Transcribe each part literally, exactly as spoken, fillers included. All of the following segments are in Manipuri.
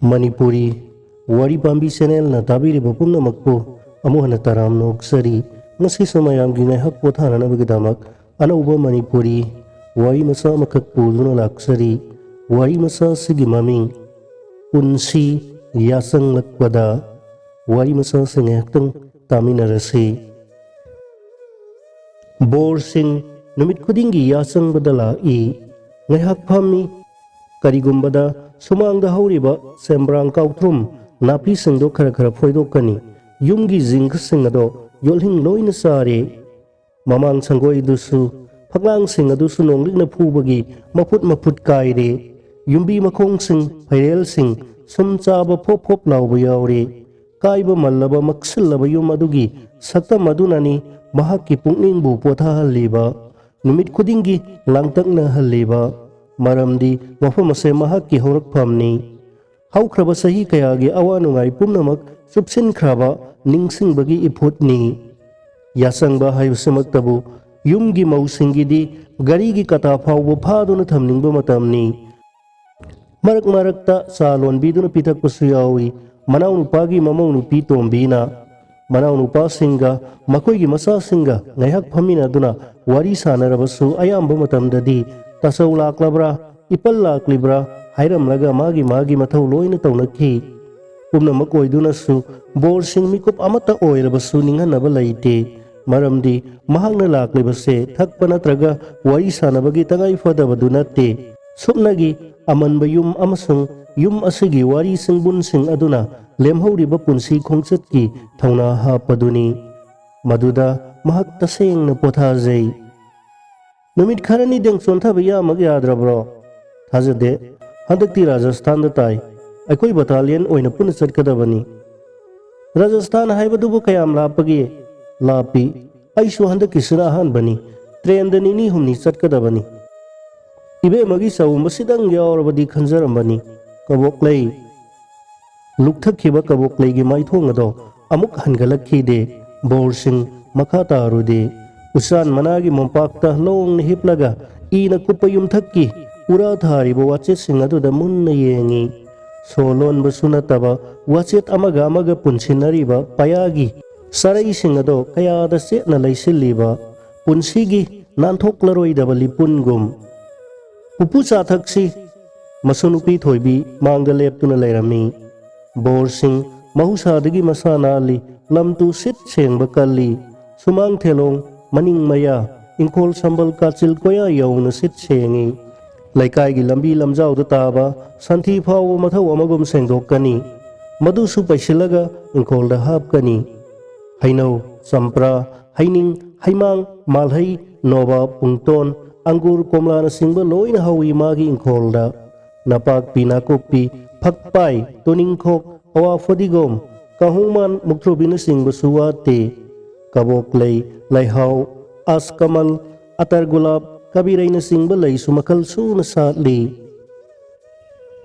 ꯃꯅꯤꯄꯨꯔꯤ ꯋꯥꯔꯤ ꯄꯥꯝꯕꯤ ꯆꯦꯅꯦꯜꯅ ꯇꯥꯕꯤꯔꯤꯕ ꯄꯨꯝꯅꯃꯛꯄꯨ ꯑꯃꯨꯛ ꯍꯟꯅ ꯇꯔꯥꯝꯅ ꯑꯣꯛꯆꯔꯤ꯫ ꯉꯁꯤꯁꯨ ꯃꯌꯥꯝꯒꯤ ꯉꯥꯏꯍꯥꯛ ꯄꯣꯊꯥꯅꯅꯕꯒꯤꯗꯃꯛ ꯑꯅꯧꯕ ꯃꯅꯤꯄꯨꯔꯤ ꯋꯥꯔꯤ ꯃꯆꯥ ꯑꯃꯈꯛ ꯄꯨꯗꯨꯅ ꯂꯥꯛꯆꯔꯤ꯫ ꯋꯥꯔꯤ ꯃꯆꯥ ꯑꯁꯤꯒꯤ ꯃꯃꯤꯡ ꯄꯨꯟꯁꯤ ꯌꯥꯆꯪꯂꯛꯄꯗ꯫ ꯋꯥꯔꯤ ꯃꯆꯥ ꯑꯁꯤ ꯉꯥꯏꯍꯥꯛꯇꯪ ꯇꯥꯃꯤꯟꯅꯔꯁꯤ꯫ ꯕꯣꯔꯁꯤꯡ ꯅꯨꯃꯤꯠ ꯈꯨꯗꯤꯡꯒꯤ ꯌꯥꯆꯪꯕꯗ ꯂꯥꯛꯏ꯫ ꯉꯥꯏꯍꯥꯛ ꯐꯝꯃꯤ꯫ ꯀꯔꯤꯒꯨꯝꯕꯗ ꯁꯨꯃꯥꯡꯗ ꯍꯧꯔꯤꯕ ꯁꯦꯝꯕ꯭ꯔꯥꯡ ꯀꯥꯎꯊ꯭ꯔꯨꯝ ꯅꯥꯄꯤꯁꯤꯡꯗꯣ ꯈꯔ ꯈꯔ ꯐꯣꯏꯗꯣꯛꯀꯅꯤ꯫ ꯌꯨꯝꯒꯤ ꯖꯤꯡꯒꯁꯤꯡ ꯑꯗꯣ ꯌꯣꯠꯂꯤꯡ ꯂꯣꯏꯅ ꯆꯥꯔꯦ꯫ ꯃꯃꯥꯡ ꯁꯪꯒꯣꯏꯗꯨꯁꯨ, ꯐꯛꯂꯥꯡꯁꯤꯡ ꯑꯗꯨꯁꯨ ꯅꯣꯡꯂꯤꯛꯅ ꯐꯨꯕꯒꯤ ꯃꯐꯨꯠ ꯃꯐꯨꯠ ꯀꯥꯏꯔꯦ꯫ ꯌꯨꯝꯕꯤ ꯃꯈꯣꯡꯁꯤꯡ, ꯐꯩꯔꯦꯜꯁꯤꯡ ꯁꯨꯝ ꯆꯥꯕ ꯐꯣꯞ ꯐꯣꯞ ꯂꯥꯎꯕ ꯌꯥꯎꯔꯦ꯫ ꯀꯥꯏꯕ ꯃꯜꯂꯕ ꯃꯛꯁꯤꯜꯂꯕ ꯌꯨꯝ ꯑꯗꯨꯒꯤ ꯁꯛꯇꯝ ꯑꯗꯨꯅꯅꯤ ꯃꯍꯥꯛꯀꯤ ꯄꯨꯛꯅꯤꯡꯕꯨ ꯄꯣꯊꯥꯍꯜꯂꯤꯕ, ꯅꯨꯃꯤꯠ ꯈꯨꯗꯤꯡꯒꯤ ꯂꯥꯡꯇꯛꯅꯍꯜꯂꯤꯕ꯫ ꯃꯔꯝꯗꯤ ꯃꯐꯝ ꯑꯁꯦ ꯃꯍꯥꯛꯀꯤ ꯍꯧꯔꯛꯐꯝꯅꯤ꯫ ꯍꯧꯈ꯭ꯔꯕ ꯆꯍꯤ ꯀꯌꯥꯒꯤ ꯑꯋꯥ ꯅꯨꯡꯉꯥꯏ ꯄꯨꯝꯅꯃꯛ ꯆꯨꯞꯁꯤꯟꯈ꯭ꯔꯕ ꯅꯤꯡꯁꯤꯡꯕꯒꯤ ꯏꯐꯨꯠꯅꯤ꯫ ꯌꯥꯆꯪꯕ ꯍꯥꯏꯕꯁꯤꯃꯛꯇꯕꯨ ꯌꯨꯝꯒꯤ ꯃꯧꯁꯤꯡꯒꯤꯗꯤ ꯒꯥꯔꯤꯒꯤ ꯀꯇꯥ ꯐꯥꯎꯕ ꯐꯥꯗꯨꯅ ꯊꯝꯅꯤꯡꯕ ꯃꯇꯝꯅꯤ꯫ ꯃꯔꯛ ꯃꯔꯛꯇ ꯆꯥ ꯂꯣꯟꯕꯤꯗꯨꯅ ꯄꯤꯊꯛꯄꯁꯨ ꯌꯥꯎꯏ꯫ ꯃꯅꯥꯎꯅꯨꯄꯥꯒꯤ ꯃꯃꯧ ꯅꯨꯄꯤ ꯇꯣꯝꯕꯤꯅ ꯃꯅꯥꯎꯅꯨꯄꯥꯁꯤꯡꯒ ꯃꯈꯣꯏꯒꯤ ꯃꯆꯥꯁꯤꯡꯒ ꯉꯥꯏꯍꯥꯛ ꯐꯝꯃꯤꯟꯅꯗꯨꯅ ꯋꯥꯔꯤ ꯁꯥꯟꯅꯔꯕꯁꯨ ꯑꯌꯥꯝꯕ ꯃꯇꯝꯗꯗꯤ ꯇꯥꯆꯧ ꯂꯥꯛꯂꯕ꯭ꯔꯥ, ꯏꯄꯜ ꯂꯥꯛꯂꯤꯕ꯭ꯔꯥ ꯍꯥꯏꯔꯝꯂꯒ ꯃꯥꯒꯤ ꯃꯥꯒꯤ ꯃꯊꯧ ꯂꯣꯏꯅ ꯇꯧꯅꯈꯤ꯫ ꯄꯨꯝꯅꯃꯛ ꯑꯣꯏꯗꯨꯅꯁꯨ ꯕꯣꯔꯁꯤꯡ ꯃꯤꯀꯨꯞ ꯑꯃꯠꯇ ꯑꯣꯏꯔꯕꯁꯨ ꯅꯤꯡꯍꯟꯅꯕ ꯂꯩꯇꯦ꯫ ꯃꯔꯝꯗꯤ ꯃꯍꯥꯛꯅ ꯂꯥꯛꯂꯤꯕꯁꯦ ꯊꯛꯄ ꯅꯠꯇ꯭ꯔꯒ ꯋꯥꯔꯤ ꯁꯥꯟꯅꯕꯒꯤ ꯇꯉꯥꯏ ꯐꯗꯕꯗꯨ ꯅꯠꯇꯦ꯫ ꯁꯨꯞꯅꯒꯤ ꯑꯃꯟꯕ ꯌꯨꯝ ꯑꯃꯁꯨꯡ ꯌꯨꯝ ꯑꯁꯤꯒꯤ ꯋꯥꯔꯤ ꯁꯤꯡꯕꯨꯟꯁꯤꯡ ꯑꯗꯨꯅ ꯂꯦꯝꯍꯧꯔꯤꯕ ꯄꯨꯟꯁꯤ ꯈꯣꯡꯆꯠꯀꯤ ꯊꯧꯅꯥ ꯍꯥꯞꯄꯗꯨꯅꯤ꯫ ꯃꯗꯨꯗ ꯃꯍꯥꯛ ꯇꯁꯦꯡꯅ ꯄꯣꯊꯥꯖꯩ꯫ ꯅꯨꯃꯤꯠ ꯈꯔꯅꯤꯗꯪ ꯆꯣꯟꯊꯕ ꯌꯥꯃꯛ ꯌꯥꯗ꯭ꯔꯕ꯭ꯔꯣ? ꯊꯥꯖꯗꯦ꯫ ꯍꯟꯗꯛꯇꯤ ꯔꯥꯖꯁꯊꯥꯟꯗ ꯇꯥꯏ꯫ ꯑꯩꯈꯣꯏ ꯕꯇꯥꯂꯤꯌꯟ ꯑꯣꯏꯅ ꯄꯨꯟꯅ ꯆꯠꯀꯗꯕꯅꯤ꯫ ꯔꯥꯖꯁꯊꯥꯟ ꯍꯥꯏꯕꯗꯨꯕꯨ ꯀꯌꯥꯝ ꯂꯥꯞꯄꯒꯦ? ꯂꯥꯞꯄꯤ꯫ ꯑꯩꯁꯨ ꯍꯟꯗꯛꯀꯤꯁꯤꯅ ꯑꯍꯥꯟꯕꯅꯤ꯫ ꯇ꯭ꯔꯦꯟꯗ ꯅꯤꯅꯤ ꯍꯨꯝꯅꯤ ꯆꯠꯀꯗꯕꯅꯤ꯫ ꯏꯕꯦꯝꯃꯒꯤ ꯆꯥꯎꯝꯕꯁꯤꯗꯪ ꯌꯥꯎꯔꯕꯗꯤ ꯈꯟꯖꯔꯝꯕꯅꯤ꯫ ꯀꯕꯣꯛꯂꯩ꯫ ꯂꯨꯛꯊꯛꯈꯤꯕ ꯀꯕꯣꯛꯂꯩꯒꯤ ꯃꯥꯏꯊꯣꯡ ꯑꯗꯣ ꯑꯃꯨꯛ ꯍꯟꯒꯠꯂꯛꯈꯤꯗꯦ꯫ ꯕꯣꯔꯁꯤꯡ ꯃꯈꯥ ꯇꯥꯔꯨꯗꯦ꯫ ꯎꯆꯥꯟ ꯃꯅꯥꯒꯤ ꯃꯣꯝꯄꯥꯛꯇ ꯂꯣꯡꯅ ꯍꯤꯞꯂꯒ ꯏꯅ ꯀꯨꯞꯄ ꯌꯨꯝꯊꯛꯀꯤ ꯎꯔꯥ ꯊꯥꯔꯤꯕ ꯋꯥꯆꯦꯠꯁꯤꯡ ꯑꯗꯨꯗ ꯃꯨꯟꯅ ꯌꯦꯡꯉꯤ꯫ ꯁꯣ ꯂꯣꯟꯕꯁꯨ ꯅꯠꯇꯕ ꯋꯥꯆꯦꯠ ꯑꯃꯒ ꯑꯃꯒ ꯄꯨꯟꯁꯤꯟꯅꯔꯤꯕ ꯄꯌꯥꯒꯤ ꯆꯔꯩꯁꯤꯡ ꯑꯗꯣ ꯀꯌꯥꯗ ꯆꯦꯠꯅ ꯂꯩꯁꯤꯜꯂꯤꯕ ꯄꯨꯟꯁꯤꯒꯤ ꯅꯥꯟꯊꯣꯛꯂꯔꯣꯏꯗꯕ ꯂꯤꯄꯨꯟꯒꯨꯝ꯫ ꯄꯨꯄꯨ ꯆꯥꯊꯛꯁꯤ ꯃꯁꯨ ꯅꯨꯄꯤ ꯊꯣꯏꯕꯤ ꯃꯥꯡꯗ ꯂꯦꯞꯇꯨꯅ ꯂꯩꯔꯝꯃꯤ꯫ ꯕꯣꯔꯁꯤꯡ ꯃꯍꯧꯁꯥꯗꯒꯤ ꯃꯁꯥ ꯅꯥꯜꯂꯤ, ꯂꯝ ꯇꯨ ꯁꯤꯠ ꯁꯦꯡꯕ ꯀꯜꯂꯤ꯫ ꯁꯨꯃꯥꯡ ꯊꯦꯂꯣꯡ, ꯃꯅꯤꯡ ꯃꯌꯥ, ꯏꯪꯈꯣꯜ ꯁꯝꯕꯜ ꯀꯥꯆꯤꯜ ꯀꯣꯌꯥ ꯌꯧꯅ ꯁꯤꯠ ꯁꯦꯡꯉꯤ꯫ ꯂꯩꯀꯥꯏꯒꯤ ꯂꯝꯕꯤ ꯂꯝꯖꯥꯎꯗ ꯇꯥꯕ ꯁꯟꯊꯤ ꯐꯥꯎꯕ ꯃꯊꯧ ꯑꯃꯒꯨꯝ ꯁꯦꯡꯗꯣꯛꯀꯅꯤ꯫ ꯃꯗꯨꯁꯨ ꯄꯩꯁꯤꯜꯂꯒ ꯏꯪꯈꯣꯜꯗ ꯍꯥꯞꯀꯅꯤ꯫ ꯍꯩꯅꯧ, ꯆꯝꯄ꯭ꯔꯥ, ꯍꯩꯅꯤꯡ, ꯍꯩꯃꯥꯡ, ꯃꯥꯜꯍꯩ, ꯅꯣꯕꯥꯞ, ꯄꯨꯡꯇꯣꯟ, ꯑꯪꯒꯨꯔ, ꯀꯣꯝꯂꯥꯅꯆꯤꯡꯕ ꯂꯣꯏꯅ ꯍꯧꯏ ꯃꯥꯒꯤ ꯏꯪꯈꯣꯜꯗ꯫ ꯅꯄꯥꯛꯄꯤ, ꯅꯥꯀꯨꯞꯄꯤ, ꯐꯛꯄꯥꯏ, ꯇꯨꯅꯤꯡꯈꯣꯛ, ꯑꯋꯥ ꯐꯗꯤꯒꯣꯝ, ꯀꯥꯍꯨꯃꯥꯟ, ꯃꯨꯛꯊ꯭ꯔꯨꯕꯤꯅꯆꯤꯡꯕꯁꯨ ꯋꯥꯠꯇꯦ꯫ ꯀꯕꯣꯛꯂꯩ, ꯂꯩꯍꯥꯎ, ꯑꯁꯀꯃꯜ, ꯑꯇꯔ ꯒꯨꯂꯥꯞ, ꯀꯕꯤꯔꯩꯅꯆꯤꯡꯕ ꯂꯩꯁꯨ ꯃꯈꯜ ꯁꯨꯅ ꯁꯥꯠꯂꯤ꯫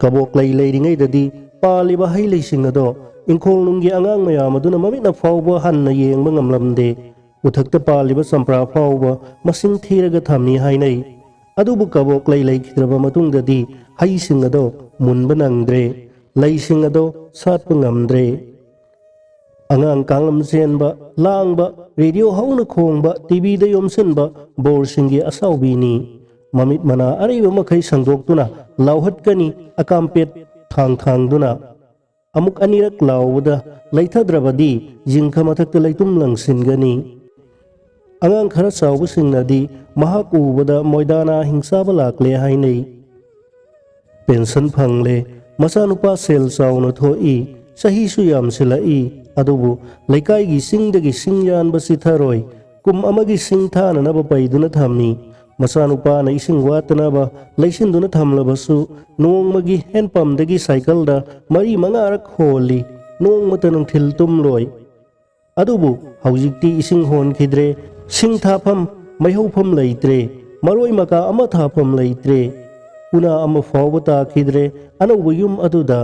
ꯀꯕꯣꯛꯂꯩ ꯂꯩꯔꯤꯉꯩꯗꯗꯤ ꯄꯥꯜꯂꯤꯕ ꯍꯩ ꯂꯩꯁꯤꯡ ꯑꯗꯣ ꯏꯪꯈꯣꯜ ꯅꯨꯡꯒꯤ ꯑꯉꯥꯡ ꯃꯌꯥꯝ ꯑꯗꯨꯅ ꯃꯃꯤꯠꯅ ꯐꯥꯎꯕ ꯍꯟꯅ ꯌꯦꯡꯕ ꯉꯝꯂꯝꯗꯦ꯫ ꯎꯊꯛꯇ ꯄꯥꯜꯂꯤꯕ ꯆꯝꯄ꯭ꯔꯥ ꯐꯥꯎꯕ ꯃꯁꯤꯡ ꯊꯤꯔꯒ ꯊꯝꯃꯤ ꯍꯥꯏꯅꯩ꯫ ꯑꯗꯨꯕꯨ ꯀꯕꯣꯛꯂꯩ ꯂꯩꯈꯤꯗ꯭ꯔꯕ ꯃꯇꯨꯡꯗꯗꯤ ꯍꯩꯁꯤꯡ ꯑꯗꯣ ꯃꯨꯟꯕ ꯅꯪꯗ꯭ꯔꯦ, ꯂꯩꯁꯤꯡ ꯑꯗꯣ ꯁꯥꯠꯄ ꯉꯝꯗ꯭ꯔꯦ꯫ ꯑꯉꯥꯡ ꯀꯥꯡꯂꯝ ꯆꯦꯟꯕ, ꯂꯥꯡꯕ, ꯔꯦꯗꯤꯑꯣ ꯍꯧꯅ ꯈꯣꯡꯕ, ꯇꯤꯚꯤꯗ ꯌꯣꯝꯁꯤꯟꯕ ꯕꯣꯔꯁꯤꯡꯒꯤ ꯑꯁꯥꯎꯕꯤꯅꯤ꯫ ꯃꯃꯤꯠ ꯃꯅꯥ ꯑꯔꯩꯕ ꯃꯈꯩ ꯁꯟꯗꯣꯛꯇꯨꯅ ꯂꯥꯎꯍꯠꯀꯅꯤ, ꯑꯀꯥꯝꯄꯦꯠ ꯊꯥꯡ ꯊꯥꯡꯗꯨꯅ꯫ ꯑꯃꯨꯛ ꯑꯅꯤꯔꯛ ꯂꯥꯎꯕꯗ ꯂꯩꯊꯗ꯭ꯔꯕꯗꯤ ꯖꯤꯡꯈ ꯃꯊꯛꯇ ꯂꯩꯇꯨꯝ ꯂꯪꯁꯤꯟꯒꯅꯤ꯫ ꯑꯉꯥꯡ ꯈꯔ ꯆꯥꯎꯕꯁꯤꯡꯅꯗꯤ ꯃꯍꯥꯛ ꯎꯕꯗ ꯃꯣꯏꯗꯥꯅꯥ ꯍꯤꯡꯆꯥꯕ ꯂꯥꯛꯂꯦ ꯍꯥꯏꯅꯩ꯫ ꯄꯦꯟꯁꯟ ꯐꯪꯂꯦ, ꯃꯆꯥꯅꯨꯄꯥ ꯁꯦꯜ ꯆꯥꯎꯅ ꯊꯣꯛꯏ, ꯆꯍꯤꯁꯨ ꯌꯥꯝꯁꯤꯜꯂꯛꯏ, ꯑꯗꯨꯕꯨ ꯂꯩꯀꯥꯏꯒꯤ ꯆꯤꯡꯗꯒꯤ ꯁꯤꯡ ꯌꯥꯟꯕ ꯆꯤꯊꯔꯣꯏ, ꯀꯨꯝ ꯑꯃꯒꯤ ꯁꯤꯡ ꯊꯥꯅꯅꯕ ꯄꯩꯗꯨꯅ ꯊꯝꯃꯤ꯫ ꯃꯆꯥꯅꯨꯄꯥꯅ ꯏꯁꯤꯡ ꯋꯥꯠꯇꯅꯕ ꯂꯩꯁꯤꯟꯗꯨꯅ ꯊꯝꯂꯕꯁꯨ ꯅꯣꯡꯃꯒꯤ ꯍꯦꯟꯄꯝꯗꯒꯤ ꯁꯥꯏꯀꯜꯗ ꯃꯔꯤ ꯃꯉꯥꯔꯛ ꯍꯣꯜꯂꯤ, ꯅꯣꯡꯃꯇ ꯅꯨꯡꯊꯤꯜ ꯇꯨꯝꯂꯣꯏ꯫ ꯑꯗꯨꯕꯨ ꯍꯧꯖꯤꯛꯇꯤ ꯏꯁꯤꯡ ꯍꯣꯟꯈꯤꯗ꯭ꯔꯦ, ꯁꯤꯡ ꯊꯥꯐꯝ, ꯃꯩꯍꯧꯐꯝ ꯂꯩꯇ꯭ꯔꯦ, ꯃꯔꯣꯏ ꯃꯀꯥ ꯑꯃ ꯊꯥꯐꯝ ꯂꯩꯇ꯭ꯔꯦ, ꯎꯅꯥ ꯑꯃ ꯐꯥꯎꯕ ꯇꯥꯈꯤꯗ꯭ꯔꯦ ꯑꯅꯧꯕ ꯌꯨꯝ ꯑꯗꯨꯗ꯫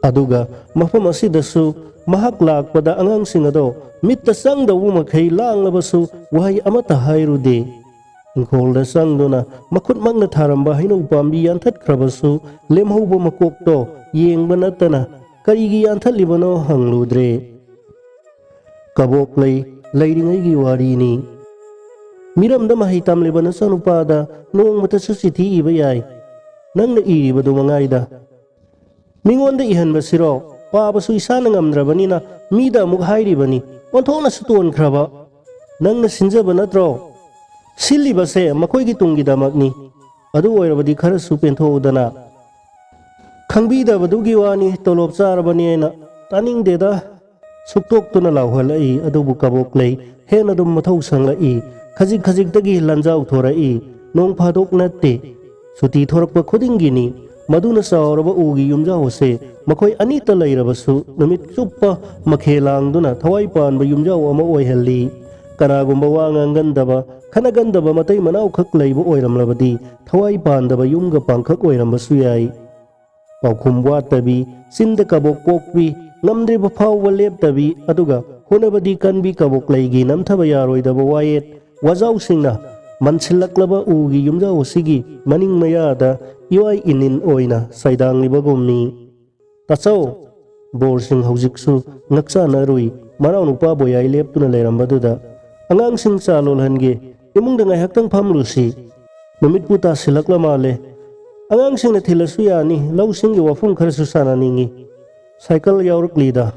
ꯑꯗꯨꯒ ꯃꯐꯝ ꯑꯁꯤꯗꯁꯨ ꯃꯍꯥꯛ ꯂꯥꯛꯄꯗ ꯑꯉꯥꯡꯁꯤꯡ ꯑꯗꯣ ꯃꯤꯠꯇ ꯆꯪꯗꯧꯕ ꯃꯈꯩ ꯂꯥꯡꯂꯕꯁꯨ ꯋꯥꯍꯩ ꯑꯃꯠꯇ ꯍꯥꯏꯔꯨꯗꯦ꯫ ꯏꯪꯈꯣꯜꯗ ꯆꯪꯗꯨꯅ ꯃꯈꯨꯠꯃꯛꯅ ꯊꯥꯔꯝꯕ ꯍꯩꯅꯧ ꯄꯥꯝꯕꯤ ꯌꯥꯟꯊꯠꯈ꯭ꯔꯕꯁꯨ ꯂꯦꯝꯍꯧꯕ ꯃꯀꯣꯛꯇꯣ ꯌꯦꯡꯕ ꯅꯠꯇꯅ ꯀꯔꯤꯒꯤ ꯌꯥꯟꯊꯠꯂꯤꯕꯅꯣ ꯍꯪꯂꯨꯗ꯭ꯔꯦ꯫ ꯀꯕꯣꯛꯂꯩ ꯂꯩꯔꯤꯉꯩꯒꯤ ꯋꯥꯔꯤꯅꯤ꯫ ꯃꯤꯔꯝꯗ ꯃꯍꯩ ꯇꯝꯂꯤꯕ ꯅꯆꯥꯅꯨꯄꯥꯗ ꯅꯣꯡꯃꯇꯁꯨ ꯆꯤꯊꯤ ꯏꯕ ꯌꯥꯏ꯫ ꯅꯪꯅ ꯏꯔꯤꯕꯗꯨ ꯃꯉꯥꯏꯗ꯫ ꯃꯤꯉꯣꯟꯗ ꯏꯍꯟꯕꯁꯤꯔꯣ? ꯄꯥꯕꯁꯨ ꯏꯁꯥꯅ ꯉꯝꯗ꯭ꯔꯕꯅꯤꯅ ꯃꯤꯗ ꯑꯃꯨꯛ ꯍꯥꯏꯔꯤꯕꯅꯤ꯫ ꯑꯣꯟꯊꯣꯛꯅꯁꯨ ꯇꯣꯟꯈ꯭ꯔꯕ꯫ ꯅꯪꯅ ꯁꯤꯟꯖꯕ ꯅꯠꯇ꯭ꯔꯣ? ꯁꯤꯜꯂꯤꯕꯁꯦ ꯃꯈꯣꯏꯒꯤ ꯇꯨꯡꯒꯤꯗꯃꯛꯅꯤ꯫ ꯑꯗꯨ ꯑꯣꯏꯔꯕꯗꯤ ꯈꯔꯁꯨ ꯄꯦꯟꯊꯣꯛꯎꯗꯅ꯫ ꯈꯪꯕꯤꯗꯕꯗꯨꯒꯤ ꯋꯥꯅꯤ, ꯇꯣꯂꯣꯞ ꯆꯥꯔꯕꯅꯦꯅ꯫ ꯇꯥꯅꯤꯡꯗꯦꯗ꯫ ꯁꯨꯛꯇꯣꯛꯇꯨꯅ ꯂꯥꯎꯍꯜꯂꯛꯏ, ꯑꯗꯨꯕꯨ ꯀꯕꯣꯛꯂꯩ ꯍꯦꯟꯅ ꯑꯗꯨꯝ ꯃꯊꯧ ꯁꯪꯂꯛꯏ꯫ ꯈꯖꯤꯛ ꯈꯖꯤꯛꯇꯒꯤ ꯂꯥꯟꯖꯥꯎ ꯊꯣꯔꯛꯏ꯫ ꯅꯣꯡ ꯐꯥꯗꯣꯛ ꯅꯠꯇꯦ꯫ ꯁꯨꯇꯤ ꯊꯣꯔꯛꯄ ꯈꯨꯗꯤꯡꯒꯤꯅꯤ꯫ ꯃꯗꯨꯅ ꯆꯥꯎꯔꯕ ꯎꯒꯤ ꯌꯨꯝꯖꯥꯎ ꯑꯁꯦ ꯃꯈꯣꯏ ꯑꯅꯤꯇ ꯂꯩꯔꯕꯁꯨ ꯅꯨꯃꯤꯠ ꯆꯨꯞꯄ ꯃꯈꯦ ꯂꯥꯡꯗꯨꯅ ꯊꯋꯥꯏ ꯄꯥꯟꯕ ꯌꯨꯝꯖꯥꯎ ꯑꯃ ꯑꯣꯏꯍꯜꯂꯤ꯫ ꯀꯅꯥꯒꯨꯝꯕ ꯋꯥ ꯉꯥꯡꯒꯟꯗꯕ, ꯈꯟꯅꯒꯟꯗꯕ ꯃꯇꯩ ꯃꯅꯥꯎꯈꯛ ꯂꯩꯕ ꯑꯣꯏꯔꯝꯂꯕꯗꯤ ꯊꯋꯥꯏ ꯄꯥꯟꯗꯕ ꯌꯨꯝꯒ ꯄꯥꯡꯈꯛ ꯑꯣꯏꯔꯝꯕꯁꯨ ꯌꯥꯏ꯫ ꯄꯥꯎꯈꯨꯝ ꯋꯥꯠꯇꯕꯤ, ꯆꯤꯟꯗ ꯀꯕꯣꯛ ꯄꯣꯛꯄꯤ, ꯉꯝꯗ꯭ꯔꯤꯕ ꯐꯥꯎꯕ ꯂꯦꯞꯇꯕꯤ, ꯑꯗꯨꯒ ꯍꯣꯠꯅꯕꯗꯤ ꯀꯟꯕꯤ ꯀꯕꯣꯛꯂꯩꯒꯤ ꯅꯝꯊꯕ ꯌꯥꯔꯣꯏꯗꯕ ꯋꯥꯌꯦꯠ ꯋꯥꯖꯥꯎꯁꯤꯡꯅ ꯃꯟꯁꯤꯜꯂꯛꯂꯕ ꯎꯒꯤ ꯌꯨꯝꯖꯥꯎ ꯑꯁꯤꯒꯤ ꯃꯅꯤꯡ ꯃꯌꯥꯗ ꯏꯋꯥꯏ ꯏꯅꯤꯟ ꯑꯣꯏꯅ ꯁꯩꯗꯥꯡꯂꯤꯕꯒꯨꯝꯃꯤ꯫ "ꯇꯥꯆꯧ!" ꯕꯣꯔꯁꯤꯡ ꯍꯧꯖꯤꯛꯁꯨ ꯉꯛꯆꯥꯅꯔꯨꯏ꯫ ꯃꯅꯥꯎꯅꯨꯄꯥ ꯕꯣꯌꯥꯏ ꯂꯦꯞꯇꯨꯅ ꯂꯩꯔꯝꯕꯗꯨꯗ, "ꯑꯉꯥꯡꯁꯤꯡ ꯆꯥ ꯂꯣꯜꯍꯟꯒꯦ, ꯏꯃꯨꯡꯗ ꯉꯥꯏꯍꯥꯛꯇꯪ ꯐꯝꯂꯨꯁꯤ꯫ ꯅꯨꯃꯤꯠꯄꯨ ꯇꯥꯁꯤꯜꯂꯛꯂ ꯃꯥꯜꯂꯦ꯫ ꯑꯉꯥꯡꯁꯤꯡꯅ ꯊꯤꯜꯂꯁꯨ ꯌꯥꯅꯤ, ꯂꯧꯁꯤꯡꯒꯤ ꯋꯥꯐꯝ ꯈꯔꯁꯨ ꯁꯥꯟꯅꯅꯤꯡꯏ꯫" ꯁꯥꯏꯀꯜ ꯌꯥꯎꯔꯛꯂꯤꯗ꯫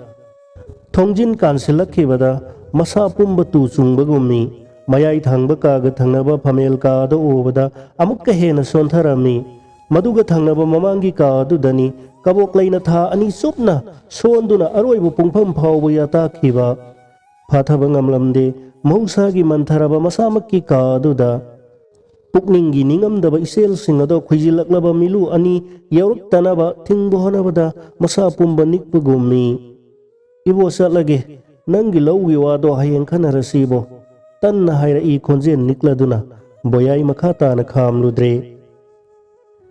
ꯊꯣꯡꯖꯤꯟ ꯀꯥꯟꯁꯤꯜꯂꯛꯈꯤꯕꯗ ꯃꯁꯥ ꯄꯨꯝꯕ ꯇꯨ ꯆꯨꯡꯕꯒꯨꯝꯃꯤ꯫ ꯃꯌꯥꯏ ꯊꯪꯕ ꯀꯥꯒ ꯊꯪꯅꯕ ꯐꯝꯃꯦꯜ ꯀꯥ ꯑꯗꯨ ꯎꯕꯗ ꯑꯃꯨꯛꯀ ꯍꯦꯟꯅ ꯁꯣꯟꯊꯔꯝꯃꯤ꯫ ꯃꯗꯨꯒ ꯊꯪꯅꯕ ꯃꯃꯥꯡꯒꯤ ꯀꯥ ꯑꯗꯨꯗꯅꯤ ꯀꯕꯣꯛꯂꯩꯅ ꯊꯥ ꯑꯅꯤ ꯆꯨꯞꯅ ꯁꯣꯟꯗꯨꯅ ꯑꯔꯣꯏꯕ ꯄꯨꯡꯐꯝ ꯐꯥꯎꯕ ꯌꯥꯇꯥꯈꯤꯕ꯫ ꯐꯥꯊꯕ ꯉꯝꯂꯝꯗꯦ꯫ ꯃꯍꯧꯁꯥꯒꯤ ꯃꯟꯊꯔꯕ ꯃꯁꯥꯃꯛꯀꯤ ꯀꯥ ꯑꯗꯨꯗ ꯄꯨꯛꯅꯤꯡꯒꯤ ꯅꯤꯡꯉꯝꯗꯕ ꯏꯆꯦꯜꯁꯤꯡ ꯑꯗꯣ ꯈꯨꯏꯖꯤꯜꯂꯛꯂꯕ ꯃꯤꯂꯨ ꯑꯅꯤ ꯌꯧꯔꯛꯇꯅꯕ ꯊꯤꯡꯕ ꯍꯣꯠꯅꯕꯗ ꯃꯁꯥ ꯄꯨꯝꯕ ꯅꯤꯛꯄꯒꯨꯝꯃꯤ꯫ "ꯏꯕꯣ, ꯆꯠꯂꯒꯦ, ꯅꯪꯒꯤ ꯂꯧꯒꯤ ꯋꯥꯗꯣ ꯍꯌꯦꯡ ꯈꯟꯅꯔꯁꯤ ꯏꯕꯣ," ꯇꯟꯅ ꯍꯥꯏꯔꯛꯏ ꯈꯣꯟꯖꯦꯜ ꯅꯤꯛꯂꯗꯨꯅ꯫ ꯕꯣꯌꯥꯏ ꯃꯈꯥ ꯇꯥꯅ ꯈꯥꯝꯂꯨꯗ꯭ꯔꯦ꯫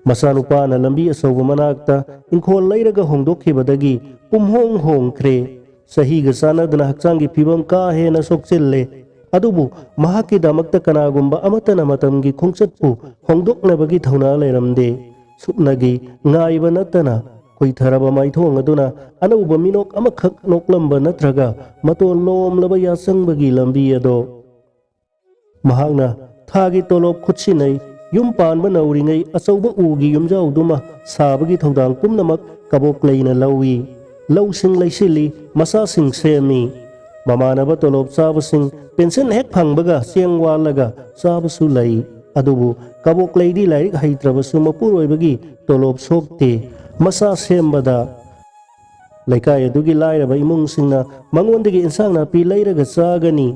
ꯃꯆꯥꯅꯨꯄꯥꯅ ꯂꯝꯕꯤ ꯑꯆꯧꯕ ꯃꯅꯥꯛꯇ ꯏꯪꯈꯣꯜ ꯂꯩꯔꯒ ꯍꯣꯡꯗꯣꯛꯈꯤꯕꯗꯒꯤ ꯄꯨꯝꯍꯣꯡ ꯍꯣꯡꯈ꯭ꯔꯦ꯫ ꯆꯍꯤꯒ ꯆꯥꯟꯅꯗꯅ ꯍꯛꯆꯥꯡꯒꯤ ꯐꯤꯕꯝ ꯀꯥ ꯍꯦꯟꯅ ꯁꯣꯛꯆꯤꯜꯂꯦ꯫ ꯑꯗꯨꯕꯨ ꯃꯍꯥꯛꯀꯤꯗꯃꯛꯇ ꯀꯅꯥꯒꯨꯝꯕ ꯑꯃꯠꯇꯅ ꯃꯇꯝꯒꯤ ꯈꯣꯡꯆꯠꯄꯨ ꯍꯣꯡꯗꯣꯛꯅꯕꯒꯤ ꯊꯧꯅꯥ ꯂꯩꯔꯝꯗꯦ꯫ ꯁꯨꯞꯅꯒꯤ ꯉꯥꯏꯕ ꯅꯠꯇꯅ ꯀꯨꯏꯊꯔꯕ ꯃꯥꯏꯊꯣꯡ ꯑꯗꯨꯅ ꯑꯅꯧꯕ ꯃꯤꯅꯣꯛ ꯑꯃꯈꯛ ꯅꯣꯛꯂꯝꯕ ꯅꯠꯇ꯭ꯔꯒ ꯃꯇꯣꯟ ꯂꯣꯝꯂꯕ ꯌꯥꯆꯪꯕꯒꯤ ꯂꯝꯕꯤ ꯑꯗꯣ꯫ ꯃꯍꯥꯛꯅ ꯊꯥꯒꯤ ꯇꯣꯂꯣꯞ ꯈꯨꯠꯁꯤꯟꯅꯩ, ꯌꯨꯝ ꯄꯥꯟꯕ ꯅꯧꯔꯤꯉꯩ ꯑꯆꯧꯕ ꯎꯒꯤ ꯌꯨꯝꯖꯥꯎꯗꯨꯃ ꯁꯥꯕꯒꯤ ꯊꯧꯗꯥꯡ ꯄꯨꯝꯅꯃꯛ ꯀꯕꯣꯛꯂꯩꯅ ꯂꯧꯏ꯫ ꯂꯧꯁꯤꯡ ꯂꯩꯁꯤꯜꯂꯤ, ꯃꯆꯥꯁꯤꯡ ꯁꯦꯝꯃꯤ꯫ ꯃꯃꯥꯟꯅꯕ ꯇꯣꯂꯣꯞ ꯆꯥꯕꯁꯤꯡ ꯄꯦꯟꯁꯟ ꯍꯦꯛ ꯐꯪꯕꯒ ꯆꯦꯡ ꯋꯥꯜꯂꯒ ꯆꯥꯕꯁꯨ ꯂꯩ꯫ ꯑꯗꯨꯕꯨ ꯀꯕꯣꯛꯂꯩꯗꯤ ꯂꯥꯏꯔꯤꯛ ꯍꯩꯇ꯭ꯔꯕꯁꯨ ꯃꯄꯨꯔꯣꯏꯕꯒꯤ ꯇꯣꯂꯣꯞ ꯁꯣꯛꯇꯦ꯫ ꯃꯆꯥ ꯁꯦꯝꯕꯗ ꯂꯩꯀꯥꯏ ꯑꯗꯨꯒꯤ ꯂꯥꯏꯔꯕ ꯏꯃꯨꯡꯁꯤꯡꯅ ꯃꯉꯣꯟꯗꯒꯤ ꯏꯟꯁꯥꯡ ꯅꯥꯄꯤ ꯂꯩꯔꯒ ꯆꯥꯒꯅꯤ꯫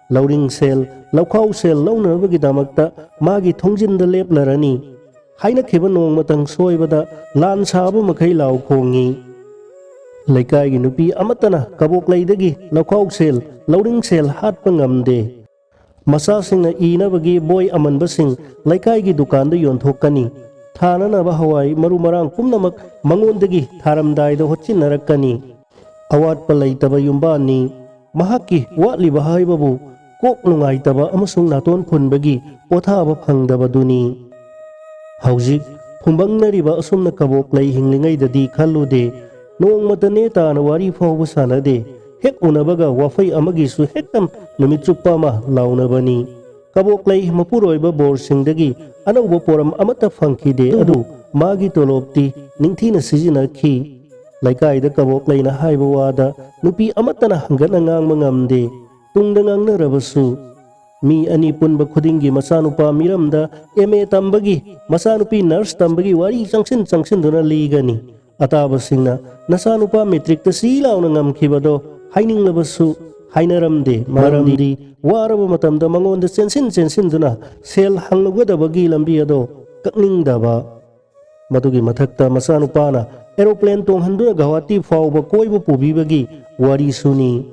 ꯂꯧꯔꯤꯡ ꯁꯦꯜ, ꯂꯧꯈꯥꯎ ꯁꯦꯜ ꯂꯧꯅꯕꯒꯤꯗꯃꯛꯇ ꯃꯥꯒꯤ ꯊꯣꯡꯖꯤꯟꯗ ꯂꯦꯞꯂꯔꯅꯤ꯫ ꯍꯥꯏꯅꯈꯤꯕ ꯅꯣꯡꯃꯇꯪ ꯁꯣꯏꯕꯗ ꯂꯥꯟ ꯁꯥꯕ ꯃꯈꯩ ꯂꯥꯎ ꯈꯣꯡꯉꯤ꯫ ꯂꯩꯀꯥꯏꯒꯤ ꯅꯨꯄꯤ ꯑꯃꯠꯇꯅ ꯀꯕꯣꯛꯂꯩꯗꯒꯤ ꯂꯧꯈꯥꯎ ꯁꯦꯜ, ꯂꯧꯔꯤꯡ ꯁꯦꯜ ꯍꯥꯠꯄ ꯉꯝꯗꯦ꯫ ꯃꯆꯥꯁꯤꯡꯅ ꯏꯅꯕꯒꯤ ꯕꯣꯏ ꯑꯃꯟꯕꯁꯤꯡ ꯂꯩꯀꯥꯏꯒꯤ ꯗꯨꯀꯥꯟꯗ ꯌꯣꯟꯊꯣꯛꯀꯅꯤ꯫ ꯊꯥꯅꯅꯕ ꯍꯋꯥꯏ ꯃꯔꯨ ꯃꯔꯥꯡ ꯄꯨꯝꯅꯃꯛ ꯃꯉꯣꯟꯗꯒꯤ ꯊꯥꯔꯝꯗꯥꯏꯗ ꯍꯣꯠꯆꯤꯟꯅꯔꯛꯀꯅꯤ꯫ ꯑꯋꯥꯠꯄ ꯂꯩꯇꯕ ꯌꯨꯝꯕꯥꯟꯅꯤ꯫ ꯃꯍꯥꯛꯀꯤ ꯋꯥꯠꯂꯤꯕ ꯍꯥꯏꯕꯕꯨ ꯀꯣꯛ ꯅꯨꯡꯉꯥꯏꯇꯕ ꯑꯃꯁꯨꯡ ꯅꯥꯇꯣꯟ ꯐꯨꯟꯕꯒꯤ ꯄꯣꯊꯥꯕ ꯐꯪꯗꯕꯗꯨꯅꯤ꯫ ꯍꯧꯖꯤꯛ ꯐꯨꯝꯕꯪꯅꯔꯤꯕ ꯑꯁꯨꯝꯅ ꯀꯕꯣꯛꯂꯩ ꯍꯤꯡꯂꯤꯉꯩꯗꯗꯤ ꯈꯜꯂꯨꯗꯦ꯫ ꯅꯣꯡꯃꯇ ꯅꯦ ꯇꯥꯅ ꯋꯥꯔꯤ ꯐꯥꯎꯕ ꯁꯥꯟꯅꯗꯦ꯫ ꯍꯦꯛ ꯎꯅꯕꯒ ꯋꯥꯐꯩ ꯑꯃꯒꯤꯁꯨ ꯍꯦꯛꯇ ꯅꯨꯃꯤꯠ ꯆꯨꯞꯄ ꯑꯃ ꯂꯥꯎꯅꯕꯅꯤ꯫ ꯀꯕꯣꯛꯂꯩ ꯃꯄꯨꯔꯣꯏꯕ ꯕꯣꯔꯁꯤꯡꯗꯒꯤ ꯑꯅꯧꯕ ꯄꯣꯔꯝ ꯑꯃꯠꯇ ꯐꯪꯈꯤꯗꯦ, ꯑꯗꯨꯕꯨ ꯃꯥꯒꯤ ꯇꯣꯂꯣꯞꯇꯤ ꯅꯤꯡꯊꯤꯅ ꯁꯤꯖꯤꯟꯅꯈꯤ꯫ ꯂꯩꯀꯥꯏꯗ ꯀꯕꯣꯛꯂꯩꯅ ꯍꯥꯏꯕ ꯋꯥꯗ ꯅꯨꯄꯤ ꯑꯃꯠꯇꯅ ꯍꯪꯒꯠꯅ ꯉꯥꯡꯕ ꯉꯝꯗꯦ꯫ ꯇꯨꯡꯗ ꯉꯥꯡꯅꯔꯕꯁꯨ, ꯃꯤ ꯑꯅꯤ ꯄꯨꯟꯕ ꯈꯨꯗꯤꯡꯒꯤ ꯃꯆꯥꯅꯨꯄꯥ ꯃꯤꯔꯝꯗ ꯑꯦꯝ ꯑꯦ ꯇꯝꯕꯒꯤ, ꯃꯆꯥꯅꯨꯄꯤ ꯅꯔꯁ ꯇꯝꯕꯒꯤ ꯋꯥꯔꯤ ꯆꯪꯁꯤꯟ ꯆꯪꯁꯤꯟꯗꯨꯅ ꯂꯤꯒꯅꯤ꯫ ꯑꯇꯥꯕꯁꯤꯡꯅ ꯅꯆꯥꯅꯨꯄꯥ ꯃꯦꯇ꯭ꯔꯤꯛꯇ ꯁꯤ ꯂꯥꯎꯅ ꯉꯝꯈꯤꯕꯗꯣ ꯍꯥꯏꯅꯤꯡꯂꯕꯁꯨ ꯍꯥꯏꯅꯔꯝꯗꯦ꯫ ꯃꯔꯝꯗꯤ ꯋꯥꯔꯕ ꯃꯇꯝꯗ ꯃꯉꯣꯟꯗ ꯆꯦꯟꯁꯤꯟ ꯆꯦꯟꯁꯤꯟꯗꯨꯅ ꯁꯦꯜ ꯍꯪꯂꯨꯒꯗꯕꯒꯤ ꯂꯝꯕꯤ ꯑꯗꯣ ꯀꯛꯅꯤꯡꯗꯕ꯫ ꯃꯗꯨꯒꯤ ꯃꯊꯛꯇ ꯃꯆꯥꯅꯨꯄꯥꯅ ꯑꯦꯔꯣꯄ꯭ꯂꯦꯟ ꯇꯣꯡꯍꯟꯗꯨꯅ ꯒꯧꯍꯥꯇꯤ ꯐꯥꯎꯕ ꯀꯣꯏꯕ ꯄꯨꯕꯤꯕꯒꯤ ꯋꯥꯔꯤꯁꯨꯅꯤ꯫